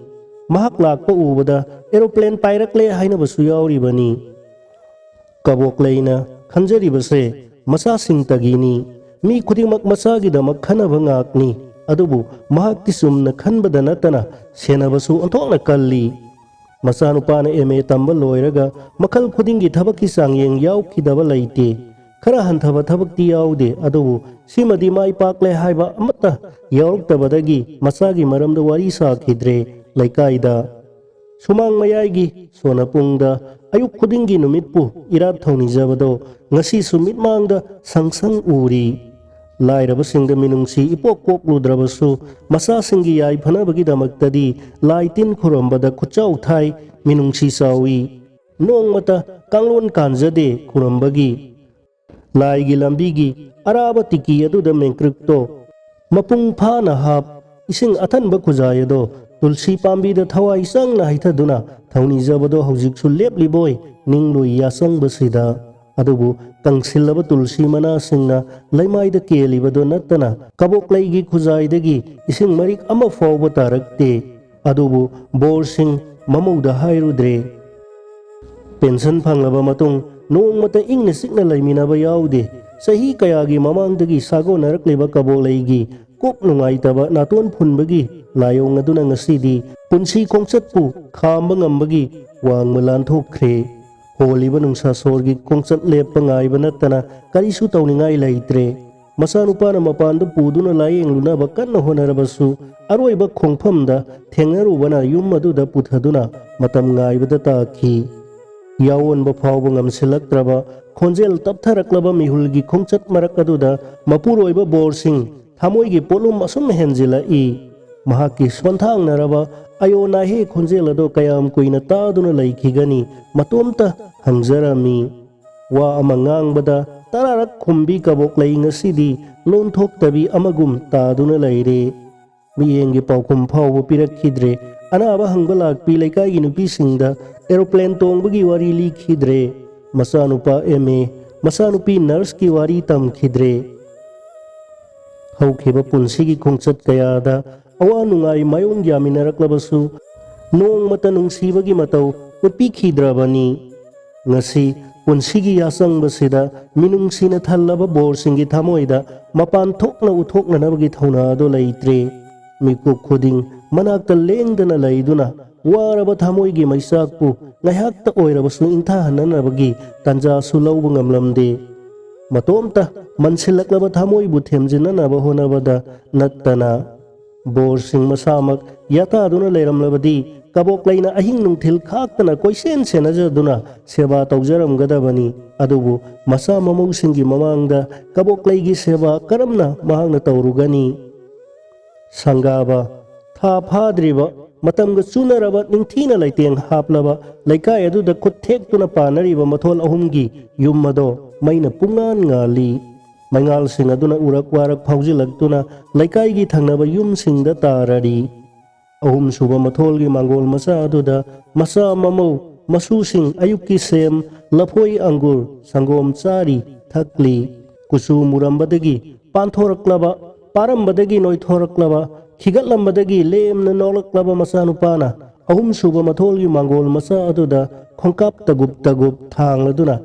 ꯃꯍꯥꯛ ꯂꯥꯛꯄ ꯎꯕꯗ ꯑꯦꯔꯣꯄ꯭ꯂꯦꯟ ꯄꯥꯏꯔꯛꯂꯦ ꯍꯥꯏꯅꯕꯁꯨ ꯌꯥꯎꯔꯤꯕꯅꯤ꯫ ꯀꯕꯣꯛꯂꯩꯅ ꯈꯟꯖꯔꯤꯕꯁꯦ ꯃꯆꯥꯁꯤꯡꯇꯒꯤꯅꯤ꯫ ꯃꯤ ꯈꯨꯗꯤꯡꯃꯛ ꯃꯆꯥꯒꯤꯗꯃꯛ ꯈꯟꯅꯕ ꯉꯥꯛꯅꯤ꯫ ꯑꯗꯨꯕꯨ ꯃꯍꯥꯛꯇꯤ ꯆꯨꯝꯅ ꯈꯟꯕꯗ ꯅꯠꯇꯅ ꯁꯦꯟꯅꯕꯁꯨ ꯑꯣꯟꯊꯣꯛꯅ ꯀꯜꯂꯤ꯫ ꯃꯆꯥꯅꯨꯄꯥꯅ ꯑꯦꯝ ꯑꯦ ꯇꯝꯕ ꯂꯣꯏꯔꯒ ꯃꯈꯜ ꯈꯨꯗꯤꯡꯒꯤ ꯊꯕꯛꯀꯤ ꯆꯥꯡꯌꯦꯡ ꯌꯥꯎꯈꯤꯗꯕ ꯂꯩꯇꯦ꯫ ꯈꯔ ꯍꯟꯊꯕ ꯊꯕꯛꯇꯤ ꯌꯥꯎꯗꯦ, ꯑꯗꯨꯕꯨ ꯁꯤꯃꯗꯤ ꯃꯥꯏ ꯄꯥꯛꯂꯦ ꯍꯥꯏꯕ ꯑꯃꯠꯇ ꯌꯥꯎꯔꯛꯇꯕꯗꯒꯤ ꯃꯆꯥꯒꯤ ꯃꯔꯝꯗ ꯋꯥꯔꯤ ꯁꯥꯈꯤꯗ꯭ꯔꯦ ꯂꯩꯀꯥꯏꯗ꯫ ꯁꯨꯃꯥꯡ ꯃꯌꯥꯏꯒꯤ ꯁꯣꯅꯄꯨꯡꯗ ꯑꯌꯨꯛ ꯈꯨꯗꯤꯡꯒꯤ ꯅꯨꯃꯤꯠꯄꯨ ꯏꯔꯥꯠ ꯊꯧꯅꯤꯖꯕꯗꯣ ꯉꯁꯤꯁꯨ ꯃꯤꯠꯃꯥꯡꯗ ꯁꯪ ꯁꯪ ꯎꯔꯤ꯫ ꯂꯥꯏꯔꯕꯁꯤꯡꯗ ꯃꯤꯅꯨꯡꯁꯤ ꯏꯄꯣꯛ ꯄꯣꯛꯂꯨꯗ꯭ꯔꯕꯁꯨ, ꯃꯆꯥꯁꯤꯡꯒꯤ ꯌꯥꯏꯐꯅꯕꯒꯤꯗꯃꯛꯇꯗꯤ ꯂꯥꯏ ꯇꯤꯟ ꯈꯨꯔꯨꯝꯕꯗ ꯈꯨꯠꯆꯥꯎ ꯊꯥꯏ, ꯃꯤꯅꯨꯡꯁꯤ ꯆꯥꯎꯏ꯫ ꯅꯣꯡꯃꯇ ꯀꯥꯡꯂꯣꯟ ꯀꯥꯟꯖꯗꯦ ꯈꯨꯔꯨꯝꯕꯒꯤ꯫ ꯂꯥꯏꯒꯤ ꯂꯝꯕꯤꯒꯤ ꯑꯔꯥꯕ ꯇꯤꯀꯤ ꯑꯗꯨꯗ ꯃꯦꯡꯀ꯭ꯔꯤꯛꯇꯣ ꯃꯄꯨꯡ ꯐꯥꯅ ꯍꯥꯞ, ꯏꯁꯤꯡ ꯑꯊꯟꯕ ꯈꯨꯖꯥꯏ ꯑꯗꯣ ꯇꯨꯜꯁꯤ ꯄꯥꯝꯕꯤꯗ ꯊꯋꯥꯏ ꯆꯪꯅ ꯍꯩꯊꯗꯨꯅ ꯊꯧꯅꯤꯖꯕꯗꯣ ꯍꯧꯖꯤꯛꯁꯨ ꯂꯦꯞꯂꯤꯕꯣꯏ ꯅꯤꯡꯂꯨꯏ ꯌꯥꯆꯪꯕꯁꯤꯗ꯫ ꯑꯗꯨꯕꯨ ꯀꯪꯁꯤꯜꯂꯕ ꯇꯨꯜꯁꯤ ꯃꯅꯥꯁꯤꯡꯅ ꯂꯩꯃꯥꯏꯗ ꯀꯦꯜꯂꯤꯕꯗꯣ ꯅꯠꯇꯅ ꯀꯕꯣꯛꯂꯩꯒꯤ ꯈꯨꯖꯥꯏꯗꯒꯤ ꯏꯁꯤꯡ ꯃꯔꯤꯛ ꯑꯃ ꯐꯥꯎꯕ ꯇꯥꯔꯛꯇꯦ꯫ ꯑꯗꯨꯕꯨ ꯕꯣꯔꯁꯤꯡ ꯃꯃꯧꯗ ꯍꯥꯏꯔꯨꯗ꯭ꯔꯦ꯫ ꯄꯦꯟꯁꯟ ꯐꯪꯂꯕ ꯃꯇꯨꯡ ꯅꯣꯡꯃꯇ ꯏꯪꯅ ꯆꯤꯛꯅ ꯂꯩꯃꯤꯟꯅꯕ ꯌꯥꯎꯗꯦ꯫ ꯆꯍꯤ ꯀꯌꯥꯒꯤ ꯃꯃꯥꯡꯗꯒꯤ ꯁꯥꯒꯣꯟꯅꯔꯛꯂꯤꯕ ꯀꯕꯣꯛꯂꯩꯒꯤ ꯀꯣꯛ ꯅꯨꯡꯉꯥꯏꯇꯕ ꯅꯥꯇꯣꯟ ꯐꯨꯟꯕꯒꯤ ꯂꯥꯏꯑꯣꯡ ꯑꯗꯨꯅ ꯉꯁꯤꯗꯤ ꯄꯨꯟꯁꯤ ꯈꯣꯡꯆꯠꯄꯨ ꯈꯥꯝꯕ ꯉꯝꯕꯒꯤ ꯋꯥꯡꯃ ꯂꯥꯟꯊꯣꯛꯈ꯭ꯔꯦ꯫ ꯍꯣꯜꯂꯤꯕ ꯅꯨꯡꯁꯥ ꯁꯣꯔꯒꯤ ꯈꯣꯡꯆꯠ ꯂꯦꯞꯄ ꯉꯥꯏꯕ ꯅꯠꯇꯅ ꯀꯔꯤꯁꯨ ꯇꯧꯅꯤꯡꯉꯥꯏ ꯂꯩꯇ꯭ꯔꯦ꯫ ꯃꯆꯥꯅꯨꯄꯥꯅ ꯃꯄꯥꯟꯗ ꯄꯨꯗꯨꯅ ꯂꯥꯌꯦꯡꯂꯨꯅꯕ ꯀꯟꯅ ꯍꯣꯠꯅꯔꯕꯁꯨ, ꯑꯔꯣꯏꯕ ꯈꯣꯡꯐꯝꯗ ꯊꯦꯡꯅꯔꯨꯕꯅ ꯌꯨꯝ ꯑꯗꯨꯗ ꯄꯨꯊꯗꯨꯅ ꯃꯇꯝ ꯉꯥꯏꯕꯗ ꯇꯥꯈꯤ꯫ ꯌꯥꯑꯣꯟꯕ ꯐꯥꯎꯕ ꯉꯝꯁꯤꯜꯂꯛꯇ꯭ꯔꯕ, ꯈꯣꯟꯖꯦꯜ ꯇꯞꯊꯔꯛꯂꯕ ꯃꯤꯍꯨꯜꯒꯤ ꯈꯣꯡꯆꯠ ꯃꯔꯛ ꯑꯗꯨꯗ ꯃꯄꯨꯔꯣꯏꯕ ꯕꯣꯔꯁꯤꯡ ꯊꯃꯣꯏꯒꯤ ꯄꯣꯠꯂꯨꯝ ꯑꯁꯨꯝ ꯍꯦꯟꯖꯤꯜꯂꯛꯏ꯫ ꯃꯍꯥꯛꯀꯤ ꯁꯣꯟꯊꯥꯡꯅꯔꯕ ꯑꯌꯣ ꯅꯥꯍꯦ ꯈꯣꯟꯖꯦꯜ ꯑꯗꯣ ꯀꯌꯥꯝ ꯀꯨꯏꯅ ꯇꯥꯗꯨꯅ ꯂꯩꯈꯤꯒꯅꯤ? ꯃꯇꯣꯝꯇ ꯍꯪꯖꯔꯝꯃꯤ꯫ ꯋꯥ ꯑꯃ ꯉꯥꯡꯕꯗ ꯇꯔꯥꯔꯛ ꯈꯨꯝꯕꯤ ꯀꯕꯣꯛꯂꯩ ꯉꯁꯤꯗꯤ ꯂꯣꯟꯊꯣꯛꯇꯕꯤ ꯑꯃꯒꯨꯝ ꯇꯥꯗꯨꯅ ꯂꯩꯔꯦ꯫ ꯃꯤꯠꯌꯦꯡꯒꯤ ꯄꯥꯎꯈꯨꯝ ꯐꯥꯎꯕ ꯄꯤꯔꯛꯈꯤꯗ꯭ꯔꯦ꯫ ꯑꯅꯥꯕ ꯍꯪꯕ ꯂꯥꯛꯄꯤ ꯂꯩꯀꯥꯏꯒꯤ ꯅꯨꯄꯤꯁꯤꯡꯗ ꯑꯦꯔꯣꯄ꯭ꯂꯦꯟ ꯇꯣꯡꯕꯒꯤ ꯋꯥꯔꯤ ꯂꯤꯈꯤꯗ꯭ꯔꯦ꯫ ꯃꯆꯥꯅꯨꯄꯥ ꯑꯦꯝ ꯑꯦ, ꯃꯆꯥꯅꯨꯄꯤ ꯅꯔꯁꯀꯤ ꯋꯥꯔꯤ ꯇꯝꯈꯤꯗ꯭ꯔꯦ꯫ ꯍꯧꯈꯤꯕ ꯄꯨꯟꯁꯤꯒꯤ ꯈꯣꯡꯆꯠ ꯀꯌꯥꯗ ꯑꯋꯥ ꯅꯨꯡꯉꯥꯏ ꯃꯥꯌꯣꯡ ꯌꯥꯃꯤꯟꯅꯔꯛꯂꯕꯁꯨ, ꯅꯣꯡꯃꯇ ꯅꯨꯡꯁꯤꯕꯒꯤ ꯃꯇꯧ ꯎꯠꯄꯤꯈꯤꯗ꯭ꯔꯕꯅꯤ꯫ ꯉꯁꯤ ꯄꯨꯟꯁꯤꯒꯤ ꯌꯥꯆꯪꯕꯁꯤꯗ ꯃꯤꯅꯨꯡꯁꯤꯅ ꯊꯜꯂꯕ ꯕꯣꯔꯁꯤꯡꯒꯤ ꯊꯃꯣꯏꯗ ꯃꯄꯥꯟ ꯊꯣꯛꯅ ꯎꯠꯊꯣꯛꯅꯅꯕꯒꯤ ꯊꯧꯅꯥ ꯑꯗꯨ ꯂꯩꯇ꯭ꯔꯦ꯫ ꯃꯤꯀꯨꯞ ꯈꯨꯗꯤꯡ ꯃꯅꯥꯛꯇ ꯂꯦꯡꯗꯅ ꯂꯩꯗꯨꯅ ꯋꯥꯔꯕ ꯊꯃꯣꯏꯒꯤ ꯃꯩꯆꯥꯛꯄꯨ ꯉꯥꯏꯍꯥꯛꯇ ꯑꯣꯏꯔꯕꯁꯨ ꯏꯪꯊꯍꯟꯅꯅꯕꯒꯤ ꯇꯥꯟꯖꯥꯁꯨ ꯂꯧꯕ ꯉꯝꯂꯝꯗꯦ꯫ ꯃꯇꯣꯝꯇ ꯃꯟꯁꯤꯜꯂꯛꯂꯕ ꯊꯃꯣꯏꯕꯨ ꯊꯦꯝꯖꯤꯟꯅꯅꯕ ꯍꯣꯠꯅꯕꯗ ꯅꯠꯇꯅ꯫ ꯕꯣꯔꯁꯤꯡ ꯃꯁꯥꯃꯛ ꯌꯥꯇꯥꯗꯨꯅ ꯂꯩꯔꯝꯂꯕꯗꯤ ꯀꯕꯣꯛꯂꯩꯅ ꯑꯍꯤꯡ ꯅꯨꯡꯊꯤꯜ ꯈꯥꯛꯇꯅ ꯀꯣꯏꯁꯦꯟ ꯁꯦꯟꯅꯖꯗꯨꯅ ꯁꯦꯕꯥ ꯇꯧꯖꯔꯝꯒꯗꯕꯅꯤ꯫ ꯑꯗꯨꯕꯨ ꯃꯆꯥ ꯃꯃꯧꯁꯤꯡꯒꯤ ꯃꯃꯥꯡꯗ ꯀꯕꯣꯛꯂꯩꯒꯤ ꯁꯦꯕꯥ ꯀꯔꯝꯅ ꯃꯍꯥꯛꯅ ꯇꯧꯔꯨꯒꯅꯤ? ꯁꯪꯒꯥꯕ, ꯊꯥ ꯐꯥꯗ꯭ꯔꯤꯕ, ꯃꯇꯝꯒ ꯆꯨꯅꯔꯕ, ꯅꯤꯡꯊꯤꯅ ꯂꯩꯇꯦꯡ ꯍꯥꯞꯂꯕ, ꯂꯩꯀꯥꯏ ꯑꯗꯨꯗ ꯈꯨꯠ ꯊꯦꯛꯇꯨꯅ ꯄꯥꯟꯅꯔꯤꯕ ꯃꯊꯣꯜ ꯑꯍꯨꯝꯒꯤ ꯌꯨꯝ ꯑꯗꯣ ꯃꯩꯅ ꯄꯨꯡꯉꯥꯟ ꯉꯥꯜꯂꯤ꯫ ꯃꯩꯉꯥꯜꯁꯤꯡ ꯑꯗꯨꯅ ꯎꯔꯛ ꯋꯥꯔꯛ ꯐꯥꯎꯖꯤꯜꯂꯛꯇꯨꯅ ꯂꯩꯀꯥꯏꯒꯤ ꯊꯪꯅꯕ ꯌꯨꯝꯁꯤꯡꯗ ꯇꯥꯔꯔꯤ꯫ ꯑꯍꯨꯝꯁꯨꯕ ꯃꯊꯣꯜꯒꯤ ꯃꯥꯡꯒꯣꯜ ꯃꯆꯥ ꯑꯗꯨꯗ ꯃꯆꯥ ꯃꯃꯧ ꯃꯁꯨꯁꯤꯡ ꯑꯌꯨꯛꯀꯤ ꯁꯦꯝ, ꯂꯐꯣꯏ, ꯑꯪꯒꯨꯔ, ꯁꯪꯒꯣꯝ ꯆꯥꯔꯤ, ꯊꯛꯂꯤ꯫ ꯀꯨꯆꯨ ꯃꯨꯔꯝꯕꯗꯒꯤ ꯄꯥꯟꯊꯣꯔꯛꯂꯕ, ꯄꯥꯔꯝꯕꯗꯒꯤ ꯅꯣꯏꯊꯣꯔꯛꯂꯕ, ꯈꯤꯒꯠꯂꯝꯕꯗꯒꯤ ꯂꯦꯝꯅ ꯅꯣꯛꯂꯛꯂꯕ ꯃꯆꯥꯅꯨꯄꯥꯅ ꯑꯍꯨꯝꯁꯨꯕ ꯃꯊꯣꯜꯒꯤ ꯃꯥꯡꯒꯣꯜ ꯃꯆꯥ ꯑꯗꯨꯗ ꯈꯣꯡꯀꯥꯞ ꯇꯒꯨꯞ ꯇꯒꯨꯞ ꯊꯥꯡꯂꯗꯨꯅ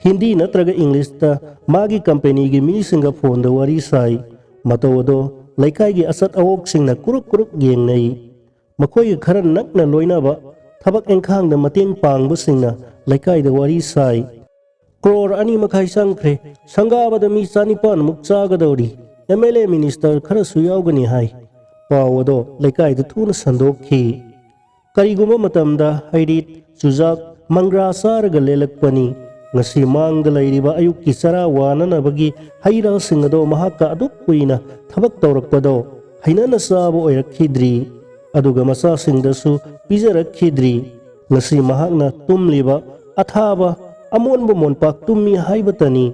ꯍꯤꯟꯗꯤ ꯅꯠꯇ꯭ꯔꯒ ꯏꯪꯂꯤꯁꯇ ꯃꯥꯒꯤ ꯀꯝꯄꯦꯅꯤꯒꯤ ꯃꯤꯁꯤꯡꯒ ꯐꯣꯟꯗ ꯋꯥꯔꯤ ꯁꯥꯏ꯫ ꯃꯇꯧ ꯑꯗꯣ ꯂꯩꯀꯥꯏꯒꯤ ꯑꯆꯠ ꯑꯋꯣꯛꯁꯤꯡꯅ ꯀꯨꯔꯨꯛ ꯀꯨꯔꯨꯛ ꯌꯦꯡꯅꯩ꯫ ꯃꯈꯣꯏꯒ ꯈꯔ ꯅꯛꯅ ꯂꯣꯏꯅꯕ ꯊꯕꯛ ꯏꯪꯈꯥꯡꯗ ꯃꯇꯦꯡ ꯄꯥꯡꯕꯁꯤꯡꯅ ꯂꯩꯀꯥꯏꯗ ꯋꯥꯔꯤ ꯁꯥꯏ꯫ "ꯀ꯭ꯔꯣꯔ ꯑꯅꯤ ꯃꯈꯥꯏ ꯆꯪꯈ꯭ꯔꯦ꯫ ꯁꯪꯒꯥꯕꯗ ꯃꯤ ꯆꯥꯅꯤꯄꯥꯟꯃꯨꯛ ꯆꯥꯒꯗꯧꯔꯤ꯫ ꯑꯦꯝ ꯑꯦꯜ ꯑꯦ, ꯃꯤꯅꯤꯁꯇꯔ ꯈꯔꯁꯨ ꯌꯥꯎꯒꯅꯤ ꯍꯥꯏ꯫" ꯄꯥꯎ ꯑꯗꯣ ꯂꯩꯀꯥꯏꯗ ꯊꯨꯅ ꯁꯟꯗꯣꯛꯈꯤ꯫ ꯀꯔꯤꯒꯨꯝꯕ ꯃꯇꯝꯗ ꯍꯩꯔꯤꯠ, ꯆꯨꯖꯥꯛ, ꯃꯪꯒ꯭ꯔꯥ ꯆꯥꯔꯒ ꯂꯦꯜꯂꯛꯄꯅꯤ꯫ ꯉꯁꯤ ꯃꯥꯡꯗ ꯂꯩꯔꯤꯕ ꯑꯌꯨꯛꯀꯤ ꯆꯔꯥ ꯋꯥꯅꯅꯕꯒꯤ ꯍꯩ ꯔꯥꯁꯤꯡ ꯑꯗꯣ ꯃꯍꯥꯛꯀ ꯑꯗꯨꯛ ꯀꯨꯏꯅ ꯊꯕꯛ ꯇꯧꯔꯛꯄꯗꯣ ꯍꯩꯅꯅ ꯆꯥꯕ ꯑꯣꯏꯔꯛꯈꯤꯗ꯭ꯔꯤ꯫ ꯑꯗꯨꯒ ꯃꯆꯥꯁꯤꯡꯗꯁꯨ ꯄꯤꯖꯔꯛꯈꯤꯗ꯭ꯔꯤ꯫ ꯉꯁꯤ ꯃꯍꯥꯛꯅ ꯇꯨꯝꯂꯤꯕ ꯑꯊꯥꯕ ꯑꯃꯣꯟꯕ ꯃꯣꯟꯄꯥꯛ ꯇꯨꯝꯃꯤ ꯍꯥꯏꯕꯇꯅꯤ꯫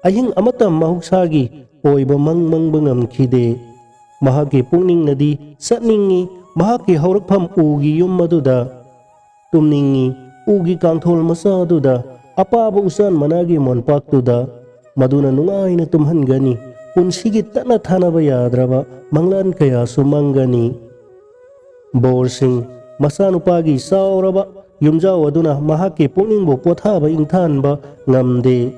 ꯑꯍꯤꯡ ꯑꯃꯠꯇ ꯃꯍꯧꯁꯥꯒꯤ ꯑꯣꯏꯕ ꯃꯪ ꯃꯪꯕ ꯉꯝꯈꯤꯗꯦ꯫ ꯃꯍꯥꯛꯀꯤ ꯄꯨꯛꯅꯤꯡꯅꯗꯤ ꯆꯠꯅꯤꯡꯏ, ꯃꯍꯥꯛꯀꯤ ꯍꯧꯔꯛꯐꯝ ꯎꯒꯤ ꯌꯨꯝ ꯑꯗꯨꯗ꯫ ꯇꯨꯝꯅꯤꯡꯏ, ꯎꯒꯤ ꯀꯥꯡꯊꯣꯜ ꯃꯆꯥ ꯑꯗꯨꯗ, ꯑꯄꯥꯕ ꯎꯆꯥꯟ ꯃꯅꯥꯒꯤ ꯃꯣꯟꯄꯥꯛꯇꯨꯗ꯫ ꯃꯗꯨꯅ ꯅꯨꯡꯉꯥꯏꯅ ꯇꯨꯝꯍꯟꯒꯅꯤ꯫ ꯄꯨꯟꯁꯤꯒꯤ ꯇꯠꯅ ꯊꯥꯅꯕ ꯌꯥꯗ꯭ꯔꯕ ꯃꯪꯂꯥꯟ ꯀꯌꯥꯁꯨ ꯃꯪꯒꯅꯤ꯫ ꯕꯣꯔꯁꯤꯡ, ꯃꯆꯥꯅꯨꯄꯥꯒꯤ ꯆꯥꯎꯔꯕ ꯌꯨꯝꯖꯥꯎ ꯑꯗꯨꯅ ꯃꯍꯥꯛꯀꯤ ꯄꯨꯛꯅꯤꯡꯕꯨ ꯄꯣꯊꯥꯕ ꯏꯪꯊꯍꯟꯕ ꯉꯝꯗꯦ꯫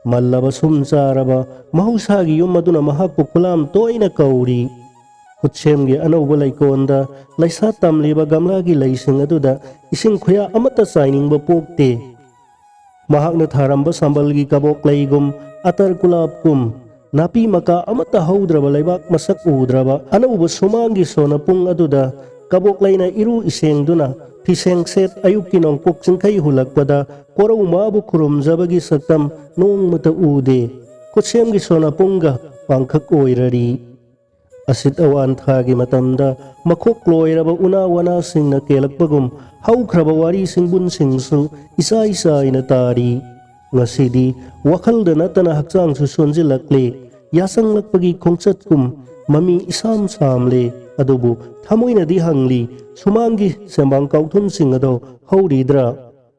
ꯃꯜꯂꯕ ꯁꯨꯝ ꯆꯥꯔꯕ ꯃꯍꯧꯁꯥꯒꯤ ꯌꯨꯝ ꯑꯗꯨꯅ ꯃꯍꯥꯛꯄꯨ ꯈꯨꯂꯥꯝ ꯇꯣꯏꯅ ꯀꯧꯔꯤ꯫ ꯈꯨꯠꯁꯦꯝꯒꯤ ꯑꯅꯧꯕ ꯂꯩꯀꯣꯜꯗ ꯂꯩꯁꯥ ꯇꯝꯂꯤꯕ ꯒꯝꯂꯥꯒꯤ ꯂꯩꯁꯤꯡ ꯑꯗꯨꯗ ꯏꯁꯤꯡ ꯈꯨꯌꯥ ꯑꯃꯠꯇ ꯆꯥꯏꯅꯤꯡꯕ ꯄꯣꯛꯇꯦ꯫ ꯃꯍꯥꯛꯅ ꯊꯥꯔꯝꯕ ꯁꯝꯕꯜꯒꯤ ꯀꯕꯣꯛ ꯂꯩꯒꯨꯝ, ꯑꯇꯔ ꯒꯨꯂꯥꯞꯀꯨꯝ, ꯅꯥꯄꯤ ꯃꯀꯥ ꯑꯃꯠꯇ ꯍꯧꯗ꯭ꯔꯕ ꯂꯩꯕꯥꯛ ꯃꯁꯛ ꯎꯗ꯭ꯔꯕ ꯑꯅꯧꯕ ꯁꯨꯃꯥꯡꯒꯤ ꯁꯣꯅꯄꯨꯡ ꯑꯗꯨꯗ ꯀꯕꯣꯛ ꯂꯩꯅ ꯏꯔꯨ ꯏꯁꯦꯡꯗꯨꯅ, ꯐꯤꯁꯦꯡ ꯁꯦꯠ ꯑꯌꯨꯛꯀꯤ ꯅꯣꯡꯄꯣꯛ ꯆꯤꯡꯈꯩ ꯍꯨꯜꯂꯛꯄꯗ ꯀꯣꯔꯧ ꯃꯥꯕꯨ ꯈꯨꯔꯨꯝꯖꯕꯒꯤ ꯁꯛꯇꯝ ꯅꯣꯡꯃꯇ ꯎꯗꯦ꯫ ꯈꯨꯠꯁꯦꯝꯒꯤ ꯁꯣꯅꯄꯨꯡꯒ ꯄꯥꯡꯈꯛ ꯑꯣꯏꯔꯔꯤ꯫ ꯑꯁꯤꯠ ꯑꯋꯥꯟ ꯊꯥꯒꯤ ꯃꯇꯝꯗ ꯃꯈꯣꯛ ꯂꯣꯏꯔꯕ ꯎꯅꯥ ꯋꯥꯅꯥꯁꯤꯡꯅ ꯀꯦꯜꯂꯛꯄꯒꯨꯝ ꯍꯧꯈ꯭ꯔꯕ ꯋꯥꯔꯤ ꯁꯤꯡꯕꯨꯟꯁꯤꯡꯁꯨ ꯏꯆꯥꯏ ꯆꯥꯏꯅ ꯇꯥꯔꯤ꯫ ꯉꯁꯤꯗꯤ ꯋꯥꯈꯜꯗ ꯅꯠꯇꯅ ꯍꯛꯆꯥꯡꯁꯨ ꯁꯣꯟꯖꯤꯜꯂꯛꯂꯦ꯫ ꯌꯥꯁꯪꯂꯛꯄꯒꯤ ꯈꯣꯡꯆꯠꯀꯨꯝ ꯃꯃꯤ ꯏꯁꯥꯝ ꯁꯥꯝꯂꯦ꯫ ꯑꯗꯨꯕꯨ ꯊꯃꯣꯏꯅꯗꯤ ꯍꯪꯂꯤ, ꯁꯨꯃꯥꯡꯒꯤ ꯁꯦꯝꯕꯥꯡ ꯀꯥꯎꯊꯨꯝꯁꯤꯡ ꯑꯗꯣ ꯍꯧꯔꯤꯗ꯭ꯔꯥ?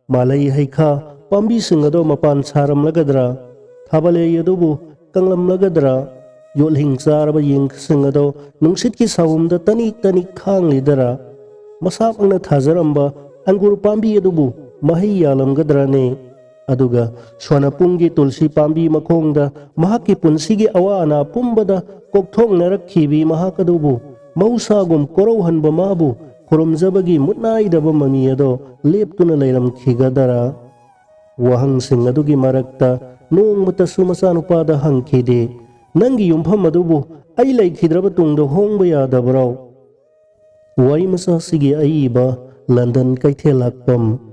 ꯃꯥꯂꯩ ꯍꯩꯈꯥ ꯄꯥꯝꯕꯤꯁꯤꯡ ꯑꯗꯣ ꯃꯄꯥꯟ ꯁꯥꯔꯝꯂꯒꯗ꯭ꯔꯥ? ꯊꯥꯕꯂꯩ ꯑꯗꯨꯕꯨ ꯀꯪꯂꯝꯂꯒꯗ꯭ꯔꯥ? ꯌꯣꯠꯂꯤꯡ ꯆꯥꯔꯕ ꯌꯦꯡꯁꯤꯡ ꯑꯗꯣ ꯅꯨꯡꯁꯤꯠꯀꯤ ꯁꯥꯎꯝꯗ ꯇꯅꯤꯛ ꯇꯅꯤꯛ ꯈꯥꯡꯂꯤꯗꯔꯥ? ꯃꯁꯥꯃꯛꯅ ꯊꯥꯖꯔꯝꯕ ꯑꯪꯒꯨꯔ ꯄꯥꯝꯕꯤ ꯑꯗꯨꯕꯨ ꯃꯍꯩ ꯌꯥꯜꯂꯝꯒꯗ꯭ꯔꯥꯅꯦ? ꯑꯗꯨꯒ ꯁꯣꯅꯄꯨꯡꯒꯤ ꯇꯨꯜꯁꯤ ꯄꯥꯝꯕꯤ ꯃꯈꯣꯡꯗ ꯃꯍꯥꯛꯀꯤ ꯄꯨꯟꯁꯤꯒꯤ ꯑꯋꯥ ꯑꯅꯥ ꯄꯨꯝꯕꯗ ꯀꯣꯛꯊꯣꯡꯅꯔꯛꯈꯤꯕꯤ ꯃꯍꯥꯛ ꯑꯗꯨꯕꯨ ꯃꯍꯧꯁꯥꯒꯨꯝ ꯀꯣꯔꯧꯍꯟꯕ ꯃꯥꯕꯨ ꯈꯨꯔꯨꯝꯖꯕꯒꯤ ꯃꯨꯠꯅꯥꯏꯗꯕ ꯃꯃꯤ ꯑꯗꯣ ꯂꯦꯞꯇꯨꯅ ꯂꯩꯔꯝꯈꯤꯒꯗꯔꯥ? ꯋꯥꯍꯪꯁꯤꯡ ꯑꯗꯨꯒꯤ ꯃꯔꯛꯇ ꯅꯣꯡꯃꯇꯁꯨ ꯃꯆꯥꯅꯨꯄꯥꯗ ꯍꯪꯈꯤꯗꯦ, "ꯅꯪꯒꯤ ꯌꯨꯝꯐꯝ ꯑꯗꯨꯕꯨ ꯑꯩ ꯂꯩꯈꯤꯗ꯭ꯔꯕ ꯇꯨꯡꯗ ꯍꯣꯡꯕ ꯌꯥꯗꯕ꯭ꯔꯣ?" ꯋꯥꯔꯤ ꯃꯆꯥꯁꯤꯒꯤ ꯑꯏꯕ, ꯂꯟꯗꯟ ꯀꯩꯊꯦꯜ ꯂꯥꯛꯄꯝ꯫